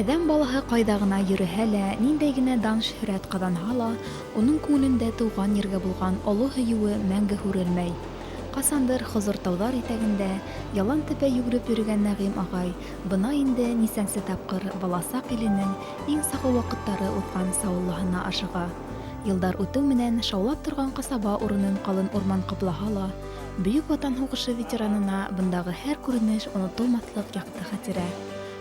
Әҙәм балаһы ҡайҙа ғына йөрөһә лә, ниндәй генә дан-шөһрәт ҡаҙанһа ла, уның күңелендә тыуған ергә булған оло һөйөүе мәңге һүрелмәй. Ҡасандыр хозур тауҙар итәгендә ялан тәпәй йүгереп йөрөгән Нәғим ағай бына инде нисәнсе тапҡыр баласаҡ иленең иң сағыу ваҡыттары уҙған Сауллаһына ашыға. Йылдар үтеү менән шаулап торған ҡасаба урынын ҡалын урман ҡаплаһа ла, Бөйөк Ватан һуғышы ветеранына бындағы һәр күренеш онотолмаҫлыҡ яҡты хәтирә.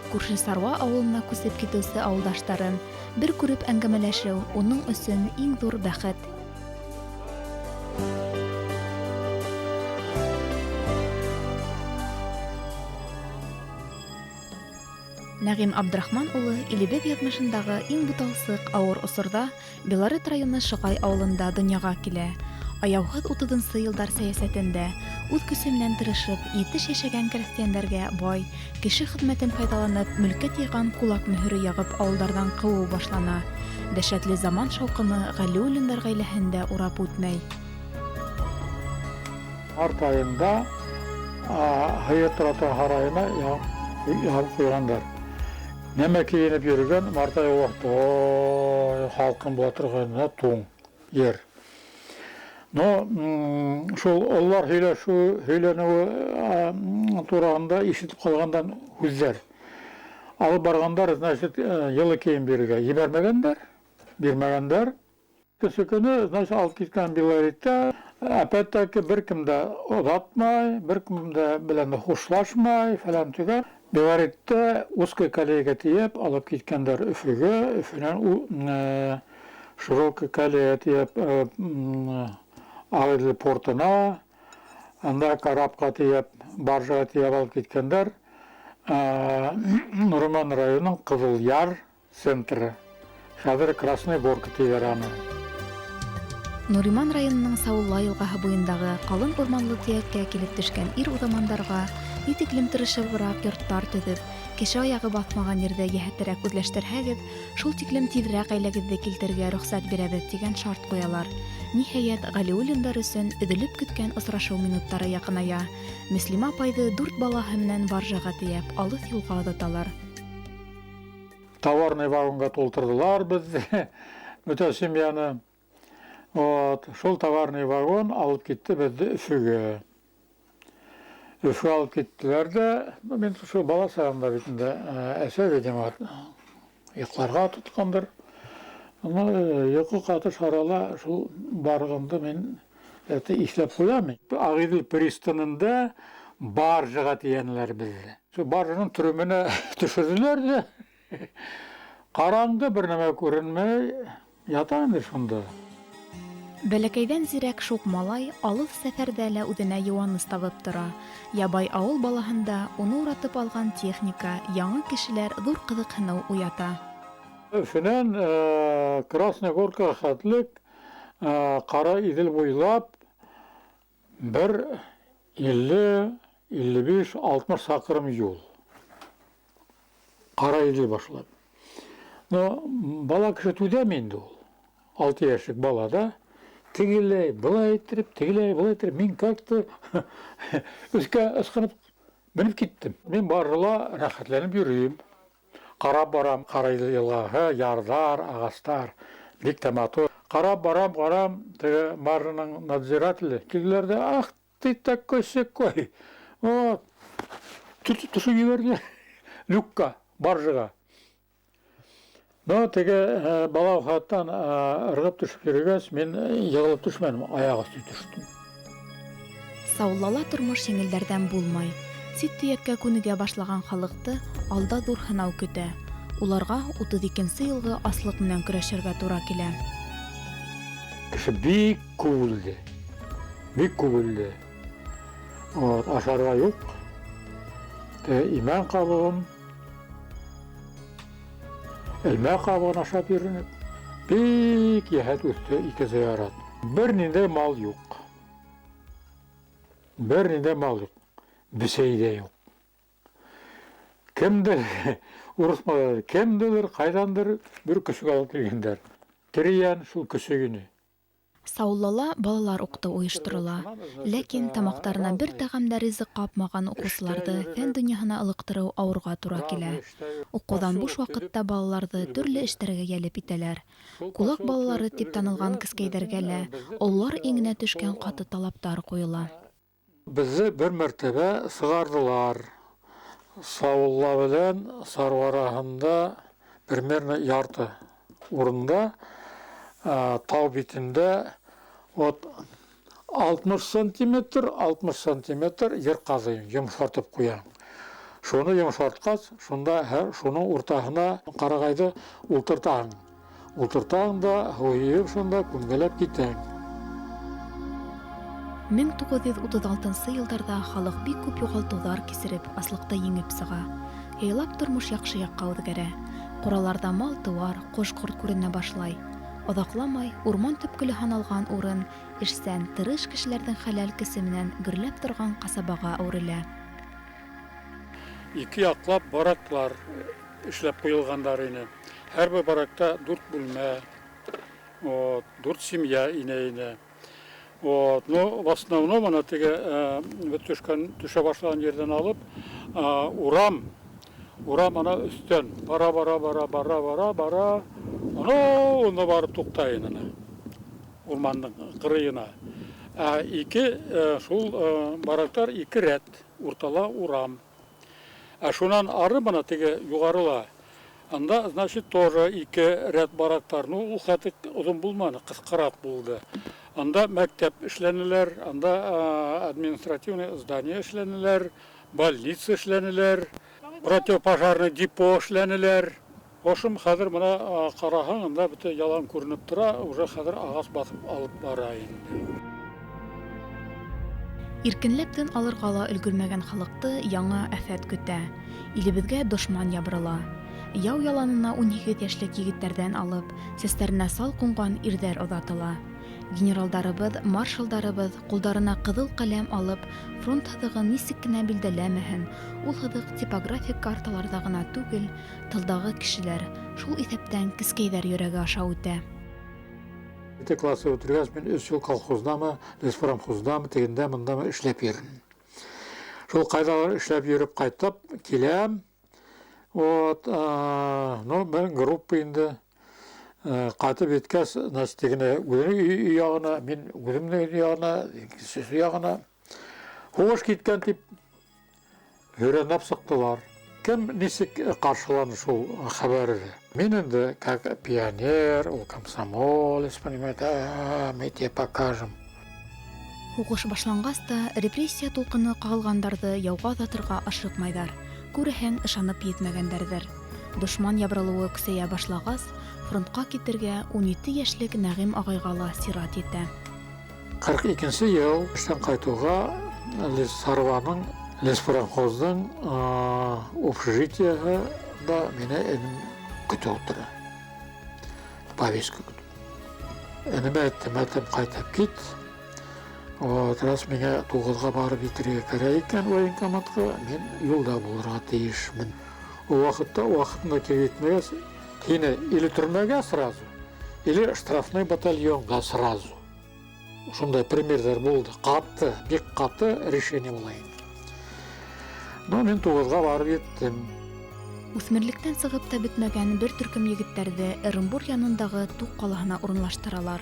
Күрше Сарва ауылына күсеп китеүсе ауылдаштарын бер күреп әңгәмәләшеү уның өсөн иң ҙур бәхет. Нәғим Абдрахман улы илебеҙ яҙмышындағы иң буталсыҡ ауыр осорҙа Белорет районы Шоғай ауылында донъяға килә. Аяуһыҙ утыҙынсы йылдар сәйәсәтендә үҙ көсө менән тырышып, етеш йәшәгән крәҫтиәндәргә бай, кеше хеҙмәтен файҙаланып, мөлкәт йыйған кулак мөһөрө яғып ауылдарҙан ҡыуыу башлана. Дәһшәтле заман шауҡымы Ғәлиуллиндар ғаиләһен дә урап үтмәй. Март айында һыйыр тора торған һарайына ябып ҡуйғандар. Нәмә кейенеп йөрөгән, март айы ваҡыты, ой, һалҡын була торғайны, туң ер. Но шул ололар һөйләшү, һөйләнеүе тураһында ишетеп ҡалғандан һүҙҙәр. Алып барғандар, значит, йылы кейем бирергә ебәрмәгәндәр, бирмәгәндәр. Икенсе көнө, значит, алып киткән Белоретта, опять-таки, бер кем дә оҙатмай, бер кем дә белән дә хушлашмай, фәлән төгән. Белоретта узкая колейга тейәп алып киткәндәр Өфөгә, Өфөнән широкая колея тейәп Ағиҙел портына, анда карабҡа тейәп, баржаға тейәп алып киткәндәр Нуриман районының Ҡыҙыл Яр центры. Хәҙер Красная Горка тиҙәр аны. Нуриман районының Саулла йылғаһы буйындағы ҡалын урманлы төйәккә килеп төшкән ир уҙамандарға ни тиклем тырышыбыраҡ йорттар төҙөп, кеше аяғы баҫмаған ерҙе йәһәтерәк үҙләштерһәгеҙ, шул тиклем тиҙерәк ғаиләгеҙҙе килтерергә рөхсәт бирәбеҙ тигән шарт ҡуялар. Ниһайәт, Ғәлиуллиндар өсөн өҙөлөп көткән осрашыу минуттары яҡыная. Мөслимә апайҙы дүрт балаһы менән баржаға тейәп, алыҫ юлға оҙаталар. Товарный вагонға тултырҙылар беҙҙе, бөтә семьяны. Вот, шул товарный вагон алып китте беҙҙе Өфөгә. Өфөгә алып киттеләр ҙә, мин шул бала сағымда бит инде, әсәй, видимо, йоҡларға тотҡандыр. Ну, йоҡо ҡатыш арала шул барғанды мин это иҫләп ҡуям. Ағиҙел пристанында баржаға тейәнеләр беҙҙе. Шул баржаның трюмына төшөрҙөләр ҙә, ҡараңғы, бер нәмә күренмәй, ята инде шунда. Бәләкәйҙән зирәк шуҡ малай алыҫ сәфәрҙә лә үҙенә йыуаныс табып тора. Ябай ауыл балаһында уны уратып алған техника, яңы кешеләр ҙур ҡыҙыҡһыныу уята. Өфөнән Красная Горкаға хәтлек Ҡара Иҙел буйлап бер 50, 55, 60 саҡрым юл. Ҡара Иҙел башлап. Но бала кеше түҙәме инде ул? 6 йәшлек бала да тегеләй, былай иттереп, тегеләй, былай иттереп, мин как-то өҫкә ысҡынып менеп киттем. Мин барыла рәхәтләнеп йөрөйөм. Ҡарап барам, Ҡара Иҙел йылғаһы, ярҙар, ағастар, бик тә матур. Ҡарап барам, ҡарам, теге баржаның надзирателе килделәр ҙә, ах ты такой сякой. Вот. Төртөп төшөрөп ебәрҙе люкка, баржаға. Но теге бала ваҡыттан ырғып төшөп йөрөгәс, мин йығылып төшмәнем, аяҡ өҫтө төштөм. Сауллала тормош еңелдәрҙән булмай. Сит төйәккә күнегә башлаған халыҡты алда ҙур һынау көтә. Уларға 32-нсе йылғы аслыҡ менән көрәшергә тура килә. Кеше бик күп үлде. Бик күп үлде. Вот, ашарға юҡ. Те имән ҡабығын, элмә ҡабығын ашап йөрөнөк. Бик йәһәт үҫте ике зыярат. Бер ниндәй мал юҡ. Бер ниндәй мал юҡ. Бесәй ҙә юҡ. Кемдер, урыҫ малайҙары, кемделер, ҡайҙандыр бер көсөк алып килгәндәр. Тере йән шул көсөк ине. Сауллала балалар уҡытыу ойошторола. Ләкин тамаҡтарына бер тәғәм дә ризыҡ ҡапмаған уҡыусыларҙы фән донъяһына ылыҡтырыу ауырға тура килә. Уҡыуҙан буш ваҡытта балаларҙы төрлө эштәргә йәлеп итәләр. Кулак балалары тип танылған кескәйҙәргә лә ололар иңенә төшкән ҡаты талаптар ҡуйыла. Беҙҙе бер мәртәбә сығарҙылар. Саулла белән Сарыу араһында примерно ярты урында, тау битендә, вот 60 сантиметр, 60 сантиметр ер ҡаҙыйың, йомшартып ҡуяң. Шуны йомшартҡас, шунда һәр шуның уртаһына ҡарағайҙы ултыртаһың. Ултыртаһың да һыу йыйып шунда күмгеләп китәң. 1936 йылдарҙа халыҡ бик күп юғалтыуҙар кисереп, аслыҡты еңеп сыға. Яйлап тормош яҡшы яҡҡа үҙгәрә. Ҡураларҙа мал-тыуар, ҡош-ҡорт күренә башлай. Оҙаҡламай урман төпкөлө һаналған урын эшсән, тырыш кешеләрҙең хәләл көсө менән гөрләп торған ҡасабаға әүерелә. Ике яҡлап бараклар эшләп ҡуйылғандар ине. Һәр бер баракта дүрт бүлмә, вот, дүрт семья инә ине. Вот, но в основном ана теге төшкән, төшә башлаған ерҙән алып, урам ана өҫтән бара, бара, бара, бара, бара, бара, анау унда барып туҡтай ана урмандың ҡырыйына. Ә ике шул барактар ике рәт, уртала урам. Ә шунан ары бына теге юғарыла, анда, значит, тоже ике рәт барактар. Ну, ул хәтле оҙон булманы, ҡыҫҡараҡ булды. Анда мәктәп эшләнеләр, анда административный здание эшләнеләр, больница эшләнеләр, противопожарный депо эшләнеләр. Ошым хәҙер бына ҡараһаң, анда бөтә ялан күренеп тора, уже хәҙер ағас баҫып алып бара инде. Иркенләп тын алырға ла өлгөрмәгән халыҡты яңы афәт көтә. Илебеҙгә дошман ябырыла. Яу яланына 18 йәшлек егеттәрҙән алып, сәстәренә сал ҡунған ирҙәр оҙатыла. Генералдарыбыҙ, маршалдарыбыҙ ҡулдарына ҡыҙыл ҡәләм алып, фронт һыҙығын нисек кенә билдәләмәһен, ул һыҙыҡ типографик карталарҙа ғына түгел, тылдағы кешеләр, шул иҫәптән кескәйҙәр йөрәге аша үтә. Ете классы бөтөргәс, мин 3 йыл колхоздамы, леспромхоздамы, тегендә, мындамы эшләп йөрөнөм. Шул ҡайҙалыр эшләп йөрөп ҡайтып киләм. Вот, ну, бер группа инде. Ҡайтып еткәс, значит, тегене үҙенең өй яғына, мин үҙемдең өй яғына, икенсе яғына. Һуғыш киткән тип һөрәнләп сыҡтылар. Кем нисек ҡаршыланы шул хәбәрҙе? Мин инде как пионер, ул комсомолец, понимаете, мы тебе покажем. Һуғыш башланғас та репрессия тулҡыны ҡағылғандарҙы яуға оҙатырға ашыҡмайҙар. Күрәһең, ышанып етмәгәндәрҙер. Дошман ябырылыуы көсәйә башлағас, фронтҡа китергә 17 йәшлек Нәғим ағайға ла сират етә. Ҡырҡ икенсе йыл эштән ҡайтыуға Сарваның леспромхоздың общежитиеһы да мине энем көтөп ултыра. Повестка көтөп. Энемә әйттем, әйтем, ҡайтып кит. Вот, раз миңә 9-ға барып етергә кәрәк икән военкоматҡа, мин юлда булырға тейешмен. Ул ваҡытта ваҡытында килеп етмәгәс, һине или төрмәгә сразу, или штрафной батальонға сразу. Шундай примерҙар булды. Ҡаты, бик ҡаты решение була инде. Но мин 9-ға барып еттем. Үҫмерлектән сығып та бөтмәгән бер төркөм егеттәрҙе Ырымбур янындағы Туҡ ҡалаһына урынлаштыралар.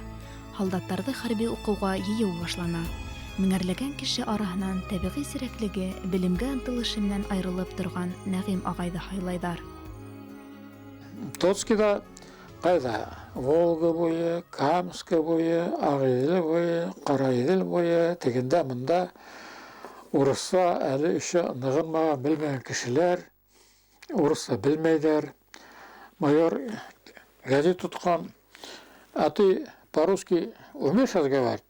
Һалдаттарҙы хәрби уҡыуға йыйыу башлана. Меңәрләгән кеше араһынан тәбиғи зирәклеге, белемгә ынтылышы менән айырылып торған Нәғим ағайҙы һайлайҙар. Тоцкиҙа ҡайҙа? Волга буйы, Камска буйы, Ағиҙел буйы, Ҡараиҙел буйы, тегендә мында урыҫса әле еще нығынмаған, белмәгән кешеләр, урыҫса белмәйҙәр. Майор гәзит тотҡан, а ты по-русски умеешь разговаривать?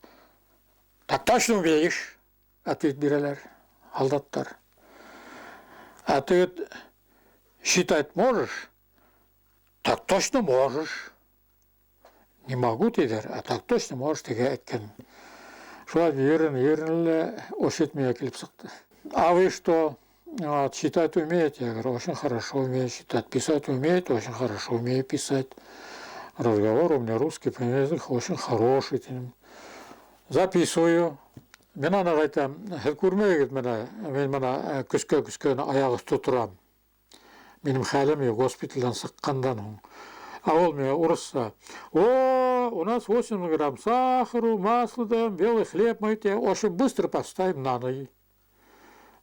Так точно умеешь, ответ бирәләр һалдаттар. А ты говорит, считать можешь? Так точно можешь. Не могу тиҙәр, а так точно можешь тигән әйткән. Шулай йөрөн, йөрөн лә ошетмәйгә килеп сыҡты. А вы что, вот, считать умеете? Я говорю, очень хорошо умею считать. Писать умеете? Очень хорошо умею писать. Разговор у меня русский, понимаете, очень хороший. Записываю. Мин ана әйтәм, һеҙ күрмәйһегеҙ менә, мин мына көскә-көскә аяҡ өҫтө торам. Минең хәлем юҡ, госпиталдән сыҡҡандан һуң. А ул миңә урыҫса: «О, у нас 8 грамм сахару, масло даем, белый хлеб мы тебе очень быстро поставим на ноги».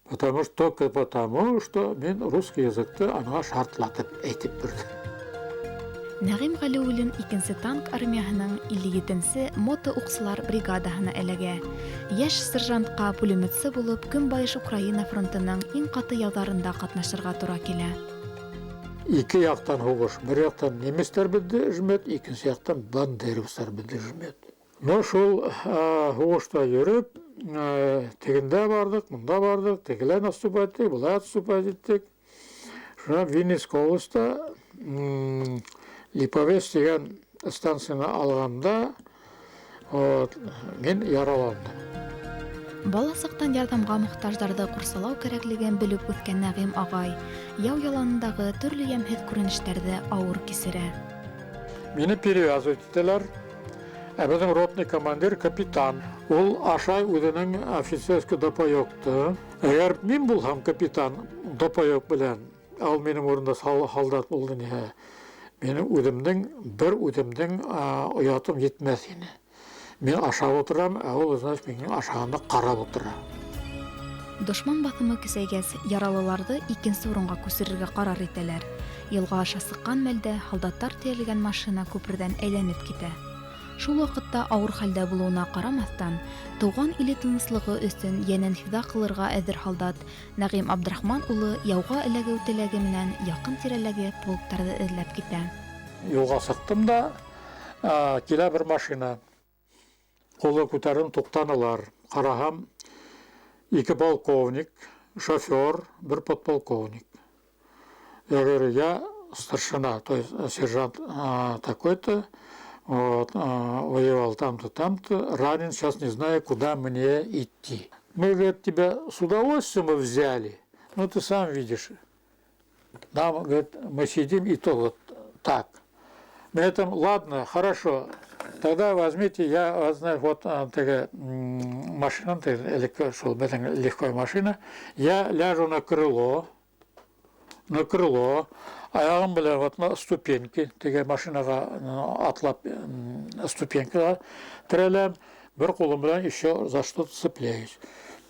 Потому что, только потому, что мин русский языкты аңа шартлатып әйтеп бирҙем. Нәғим Ғәлиуллин икенсе танк армияһының 57-нсе мото-уҡсылар бригадаһына эләгә. Йәш сержантҡа пулеметсы булып Көнбайыш Украина фронтының иң ҡаты яуҙарында ҡатнашырға тура килә. Ике яҡтан һуғыш. Бер яҡтан немецтар беҙҙе жмет, икенсе яҡтан бандеровцар беҙҙе жмет. Но шул һуғышта йөрөп, тегендә барҙыҡ, мында барҙыҡ, тегеләй наступать иттек, былай отступать иттек. Шунан Винницкий областьта Липовец тигән станцияны алғанда, вот, мин яраландым. Бала саҡтан ярҙамға мохтаждарҙы ҡурсалау кәрәклеген белеп үҫкән Нәғим ағай яу яланындағы төрлө йәмһеҙ күренештәрҙе ауыр кисерә. Мине перевязывать итәләр. Ә беҙҙең ротный командир капитан. Ул ашай үҙенең офицерский допаёкты. Әгәр мин булһам капитан допаёк белән, ул минең урында һалдат булды ниһә. Минең үҙемдең, бер үҙемдең оятым етмәҫ ине. Мин ашап ултырам, ә ул, значит, минең ашағанды ҡарап ултыра. Дошман баҫымы көсәйгәс, яралыларҙы икенсе урынға күсерергә ҡарар итәләр. Йылға аша сыҡҡан мәлдә һалдаттар тейәлгән машина күперҙән әйләнеп китә. Шул ваҡытта ауыр хәлдә булыуына ҡарамаҫтан, тыуған иле тыныслығы өсөн йәнен фиҙа ҡылырға әҙер һалдат Нәғим Абдрахман улы яуға эләгеү теләге менән яҡын тирәләге полктарҙы эҙләп китә. Юлға сыҡтым да, килә бер машина. Ҡулы күтәрҙем, туҡтанылар. Ҡараһам, ике полковник, шофер, бер подполковник. Я говорю, я старшина, то есть сержант такой-то, вот, воевал там-то, там-то, ранен, сейчас не знаю, куда мне идти. Мы, говорит, тебя с удовольствием взяли, но ты сам видишь, нам, говорит, мы сидим и то вот так. На этом, ладно, хорошо, тогда возьмите, я, знаю, вот такая машина, шул беҙҙең легкая машина, я ляжу на крыло, аяғым белән вот на ступеньки, теге машинаға атлап ступенькаға терәләм, бер ҡулым белән еще за что-то цепляюсь.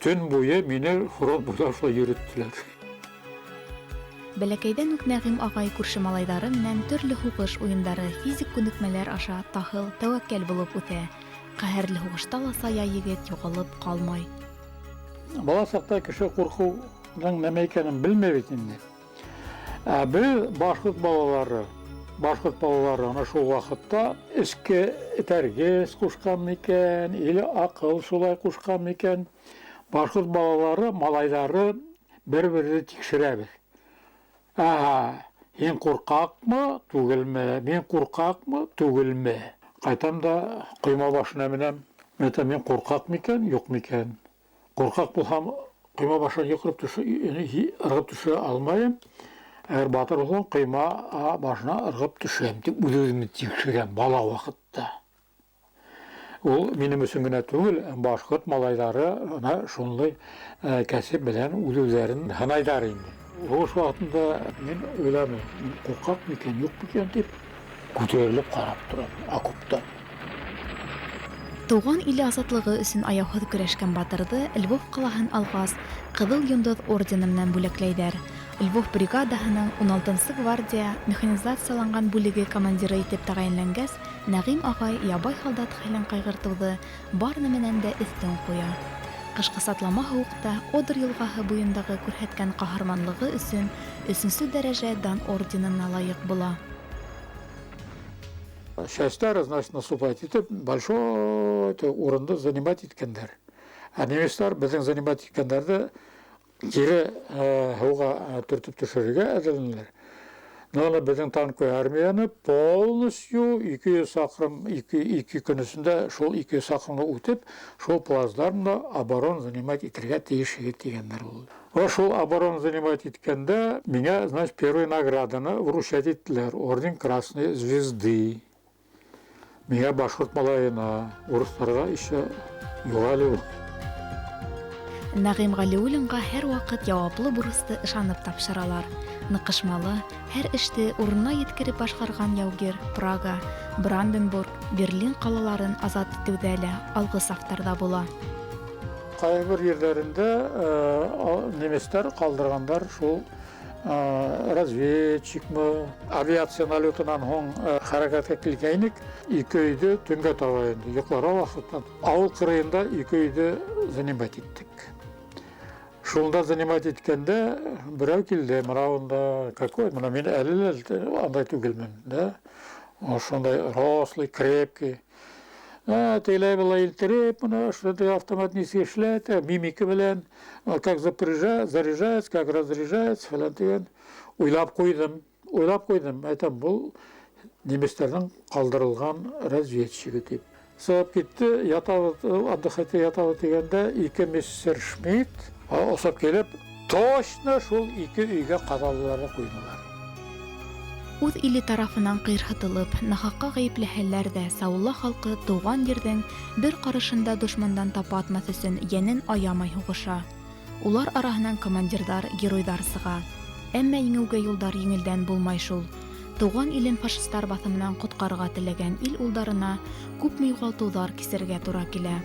Төн буйы мине фронт буйлап шулай йөрөттөләр. Бәләкәйҙән үк Нәғим ағай күрше малайҙары менән төрлө һуғыш уйындары, физик күнекмәләр аша таһыл, тәүәккәл булып үҫә. Ҡәһәрле һуғышта ла сая егет юғалып ҡалмай. Бала саҡта кеше ҡурҡыуҙың нәмә икәнен белмәй бит инде. Ә беҙ башҡорт балалары ана шул ваҡытта эске этәргес ҡушҡан микән, или аҡыл шулай ҡушҡан микән, башҡорт балалары, малайҙары бер-берҙе тикшерәбеҙ. Аһа, һин ҡурҡаҡмы, түгелме? Мин ҡурҡаҡмы, түгелме? Ҡайтам да ҡойма башына менәм. Мин әйтәм, мин ҡурҡаҡ микән, юҡ микән? Ҡурҡаҡ булһам, ҡойма башына йоҡлап төшә, ырғып төшә алмайым. Әгәр батыр булһам, ҡойма башына ырғып төшәм тип үҙ-үҙемде тикшерәм бала ваҡытта. Ул минең өсөн генә түгел, башҡорт малайҙары ана шундай кәсеп белән үҙ-үҙҙәрен һынайҙар инде. Һуғыш ваҡытында мин уйланым, мин ҡурҡаҡ микән, юҡ микән тип күтәрелеп ҡарап торам окоптан. Тыуған иле азатлығы өсөн аяуһыҙ көрәшкән батырҙы Львов ҡалаһын алғас, Ҡыҙыл Йондоҙ ордены менән бүләкләйҙәр. Львов бригадаһының 16-нсы гвардия механизацияланған бүлеге командиры итеп тәғәйенләнгәс, Нәғим ағай ябай һалдат хәлен ҡайғыртыуҙы бар нәмәнән дә өҫтөн ҡуя. Ҡышҡы сатлама һыуыҡта Одер йылғаһы буйындағы күрһәткән ҡаһарманлығы өсөн өсөнсө дәрәжә дан орденына лайыҡ була. Частьтар, значит, наступать итеп, большой урынды занимать иткәндәр. Ә немецтар беҙҙең занимать иткәндәрҙе кире һыуға төртөп төшөрөргә әҙерләнәләр. Но аны беҙҙең танковый армияны полностью 200 саҡрым, ике көн эсендә шул 200 саҡрымға үтеп, шул плацдармда оборона занимать итергә тейеш егет тигәндәр булды. Ва шул оборона занимать иткәндә миңә, значит, первые награданы вручать иттеләр. Орден Красной Звезды. Миңә башҡорт малайына, урыҫтарға еще юҡ әле ул. Нәғим Ғәлиуллинға һәр ваҡыт яуаплы бурысты ышанып тапшыралар. Ныҡышмалы, һәр эште урынына еткереп башҡарған яугир Прага, Бранденбург, Берлин ҡалаларын азат итеүҙә лә алғы сафтарҙа була. Ҡайһы бер ерҙәрендә немецтар ҡалдырғандар шул разведчикмы, авиация налетынан һуң хәрәкәткә килгәйнек, ике өйҙө төнгә таба инде йоҡларға ваҡыттан ауыл ҡырыйында ике өйҙө занимать иттек. Шунда занимать иткәндә берәү килде, мына унда какой, мына мин әле лә андай түгелмен, да? Ошондай рослый, крепкий. Тегеләй былай илтереп, мына ошондай автомат нисек эшләтә, мимика белән, как заряжается, как разряжается, фәлән тигән. Уйлап ҡуйҙым, уйлап ҡуйҙым. Әйтәм, был немецтәрҙең ҡалдырылған разведчигы тип. Сығып китте, ятабыҙ, отдыхать ятабыҙ тигәндә, ике Мессершмитт осоп килеп, точно шул ике өйгә ҡаҙалыларҙы ҡуйҙылар. Үҙ иле тарафынан ҡыйырһытылып, нахаҡҡа ғәйепләһәләр ҙә, Саулла халҡы тыуған ерҙең бер ҡарышын да дошмандан тапатмаҫ өсөн йәнен аямай һуғыша. Улар араһынан командирҙар, геройҙар сыға. Әммә еңеүгә юлдар еңелдән булмай шул. Тыуған илен фашисттар баҫымынан ҡотҡарырға теләгән ил улдарына күпме юғалтыуҙар кисергә тура килә.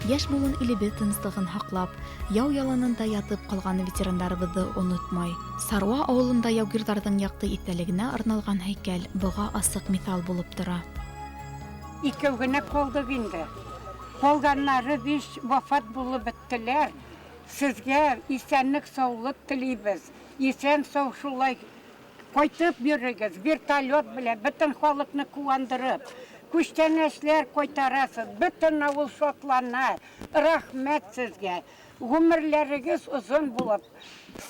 Йәш быуын илебеҙ тыныслығын һаҡлап, яу яланында ятып ҡалған ветерандарыбыҙҙы онотмай. Саруа ауылында яугирҙарҙың яҡты иҫтәлегенә арналған һәйкәл быға асыҡ миҫал булып тора. Икәү генә ҡалдыҡ инде. Ҡалғаннары биш вафат булып бөттөләр. Һеҙгә иҫәнлек, һаулыҡ теләйбеҙ. Иҫән һау шулай ҡайтып йөрөгөҙ, вертолет белән бөтөн халыҡны ҡыуандырып, күстәнәсләр ҡайтараһыҙ, бөтөн ауыл шатлана. Рәхмәт һеҙгә. Ғүмерләрегеҙ оҙон булып,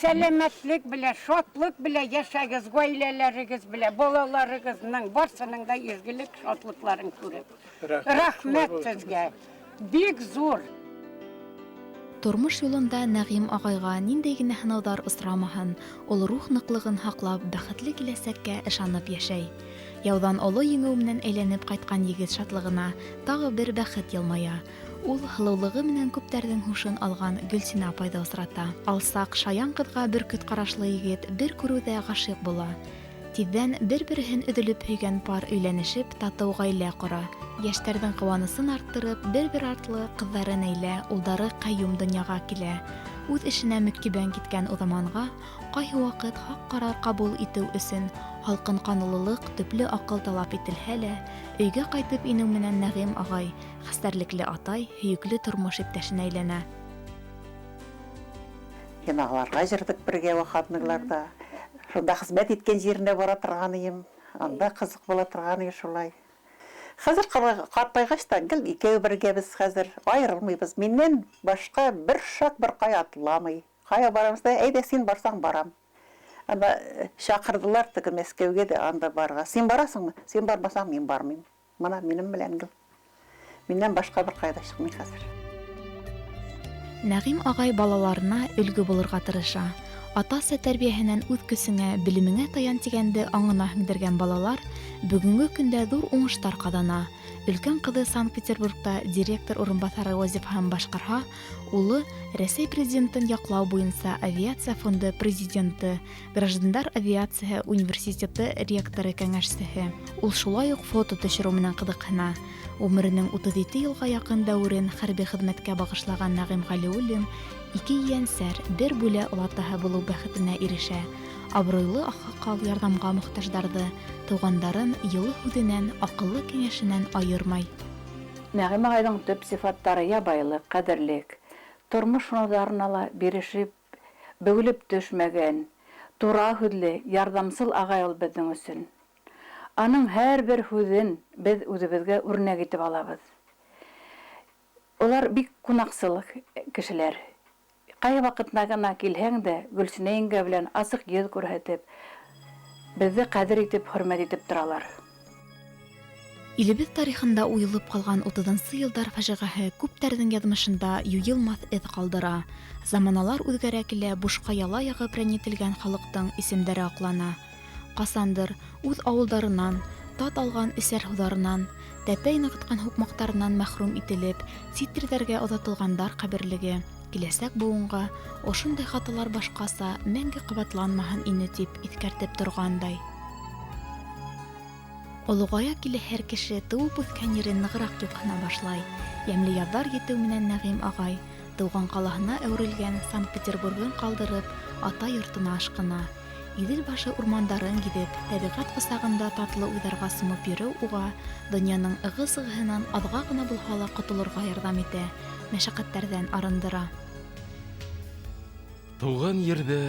сәләмәтлек белән, шатлыҡ белән йәшәгеҙ, ғаиләләрегеҙ белән, балаларығыҙҙың барыһының да изгелек, шатлыҡларын күреп. Рәхмәт һеҙгә. Бик ҙур. Тормош юлында Нәғим ағайға ниндәй генә һынауҙар осрамаһын, ул рух ныҡлығын һаҡлап, бәхетле киләсәккә ышанып йәшәй. Яуҙан оло еңеү менән әйләнеп ҡайтҡан егет шатлығына тағы бер бәхет йылмая. Ул һылыулығы менән күптәрҙең һушын алған Гөлсинә апайҙы осрата. Алсаҡ, шаян ҡыҙға бөркөт ҡарашлы егет бер күреүҙә ғашиҡ була. Тиҙҙән бер-береһен өҙөлөп һөйгән пар өйләнешеп, татыу ғаилә ҡора. Йәштәрҙең ҡыуанысын арттырып, бер-бер артлы ҡыҙҙары Нәйлә, улдары Ҡәйүм донъяға килә. Үҙ эшенә мөкиббән киткән уҙаманға ҡайһы ваҡыт хаҡ ҡарар ҡабул итеү өсөн һалҡын ҡанлылыҡ, төплө аҡыл талап ителһә лә, өйгә ҡайтып инеү менән Нәғим ағай хәстәрлекле атай, һөйөклө тормош иптәшенә әйләнә. Йынағыларға йырҙыҡ бергә вахатныйларҙа. Шунда хеҙмәт иткән еренә бара торған инем, анда ҡыҙыҡ була торған ине шулай. Хәҙер ҡартайғас та гел икәү бергә беҙ хәҙер айырылмайбыҙ. Минән башҡа бер шаг бер ҡая атламай. Ҡая барамыз да, әйҙә һин барсаң барам. Анда саҡырҙылар теге Мәскәүгә дә анда барырға. Һин барасыңмы? Һин бармаһаң, мин бармайым. Мына минең белән гел. Минән башҡа бер ҡайҙа сыҡмай хәҙер. Нәғим ағай балаларына өлгө булырға тырыша. Ата-әсә тәрбиәһенән үҙ көсөңә, белемеңә таян тигәнде аңына һеңдергән балалар бөгөнгө көндә ҙур уңыштар ҡаҙана. Өлкән ҡыҙы Санкт-Петербургта директор урынбаҫары вазифаһын башҡарһа, улы Рәсәй президентын яҡлау буйынса авиация фонды президенты, граждандар авиацияһы университеты ректоры кәңәшсеһе. Ул шулай уҡ фото төшөрөү менән ҡыҙыҡһына. Ғүмеренең 37 йылға яҡын дәүерен хәрби хеҙмәткә бағышлаған Нәғим Ғәлиуллин ике ейәнсәр, бер бүлә олатаһы булыу бәхетенә ирешә. Абруйлы аҡһаҡал ярҙамға мохтаждарҙы, туғандарын йылы һүҙенән, аҡыллы кәңәшенән айырмай. Нәғим ағайҙың төп сифаттары ябайлыҡ, ҡәҙерлек, тормош һынауҙарына ла бирешеп, бөгөлөп төшмәгән, тура һүҙле, ярҙамсыл ағай ул беҙҙең өсөн. Аның һәр бер һүҙен беҙ үҙебеҙгә үрнәк итеп алабыҙ. Улар бик ҡунаҡсыл кешеләр. Ҡайһы ваҡытына ғына килһәң дә, Гөлсинә еңгә белән асыҡ йөҙ күрһәтеп, беҙҙе ҡәҙер итеп, хөрмәт итеп торалар. Илебеҙ тарихында уйылып ҡалған утыҙынсы йылдар фажиғәһе күптәрҙең яҙмышында юйылмаҫ эҙ ҡалдыра. Заманалар үҙгәрә килә, бушҡа яла яғып рәнйетелгән халыҡтың исемдәре аҡлана. Ҡасандыр үҙ ауылдарынан, Тат алған эсәр һыуҙарынан, тәпәй нығытҡан һуҡмаҡтарынан мәхрүм ителеп, сит ерҙәргә оҙатылғандар ҡәберлеге киләсәк быуынға ошондай хаталар башҡаса мәңге ҡабатланмаһын ине тип иҫкәртеп торғандай. Олоғая килә һәр кеше тыуып үҫкән ерен нығыраҡ юҡһына башлай. Йәмле яҙҙар етеү менән Нәғим ағай тыуған ҡалаһына әүерелгән Санкт-Петербургын ҡалдырып, ата йортона ашҡына. Иҙел башы урмандарын гиҙеп, тәбиғәт ҡосағында татлы уйҙарға сумып йөрөү уға донъяның ығы-зығыһынан аҙға ғына булһа ла ҡотолорға ярҙам итә, мәшәҡәттәрҙән арындыра. Тыуған ерҙе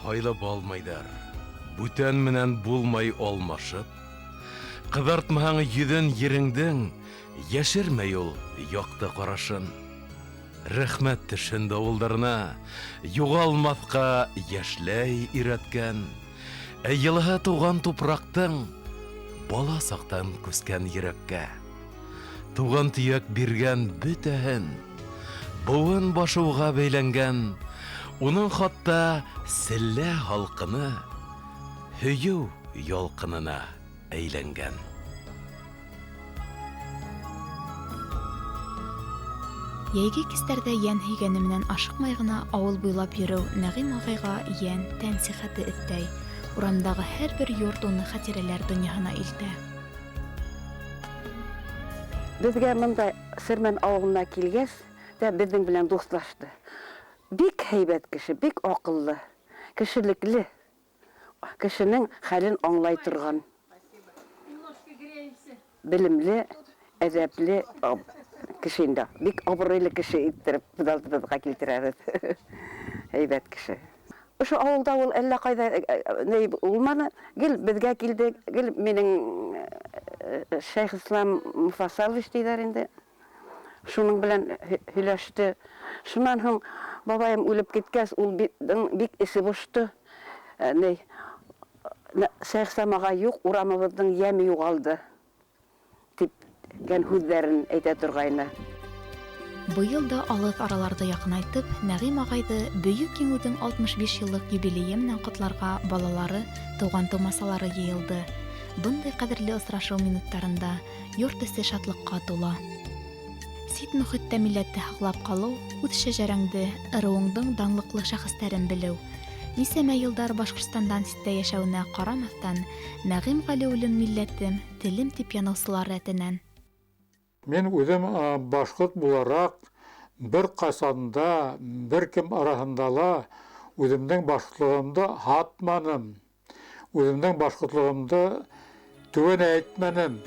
һайлап алмайҙар, бүтән менән булмай алмашып. Ҡыҙартмаһаң йөҙөн ереңдең, йәшермәй ул яҡты ҡарашын. Рәхмәт төшһөн дауылдарына, юғалмаҫҡа йәшләй өйрәткән. Ә йылыһы тыуған тупраҡтың бала саҡтан күскән йөрәккә. Тыуған төйәк биргән бөтәһен, быуын башыуға бәйләнгән, уның хатта селлә һалҡыны һөйөү ялҡынына әйләнгән. Йәйге кистәрҙә йән һөйгәне менән ашыҡмай ғына ауыл буйлап йөрөү Нәғим ағайға йән, тән сихәте өҫтәй. Урамдағы һәр бер йорт уны хәтирәләр донъяһына илтә. Беҙгә бында Сирмән ауылына килгәс тә беҙҙең белән дуҫлашты. Бик һәйбәт кеше, бик аҡыллы, кешелекле, кешенең хәлен аңлай торған, белемле, әҙәпле кеше инде. Бик абруйлы кеше иттереп күҙ алдыбыҙға килтерәбеҙ. Һәйбәт кеше. Ошо ауылда ул әллә ҡайҙа ни булманы, гел беҙгә килде, гел минең Шәйхислам Муфасалович тиҙәр инде. Шуның белән һөйләште. Шунан һуң бабайым үлеп киткәс, ул бик эсе бошто. Ни, Шәйхислам ағай юҡ, урамыбыҙҙың йәме юғалды тип гән һүҙҙәрен әйтә торғайны. Быйыл да алыҫ араларҙы яҡынайтып, Нәғим ағайҙы Бөйөк Еңеүҙең 65 йыллыҡ юбилейы менән ҡотларға балалары, тыуған тыумасалары йыйылды. Бындай ҡәҙерле осрашыу минуттарында йорт эсе шатлыҡҡа тула. Сит мөхиттә милләтте һаҡлап ҡалыу, үҙ шәжәрәңде, ырыуыңдың данлыҡлы шәхестәрен белеү. Нисәмә йылдар Башҡортостандан ситтә йәшәүенә ҡарамаҫтан, Нәғим Ғәлиуллин милләтем, телем тип яныусылар рәтенән. Мин үҙем башҡорт булараҡ бер ҡасан да бер кем араһында ла үҙемдең башҡортлығымды һатманым. Үҙемдең башҡортлығымды түбән әйтмәнем.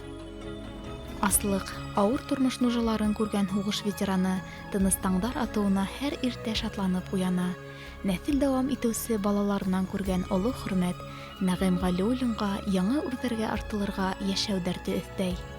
Аслыҡ, ауыр тормош нужаларын күргән һуғыш ветераны тыныс таңдар атыуына һәр иртә шатланып уяна. Нәҫел дауам итеүсе балаларынан күргән оло хөрмәт Нәғим Ғәлиуллинға яңы үрҙәргә артылырға йәшәү дәрте өҫтәй.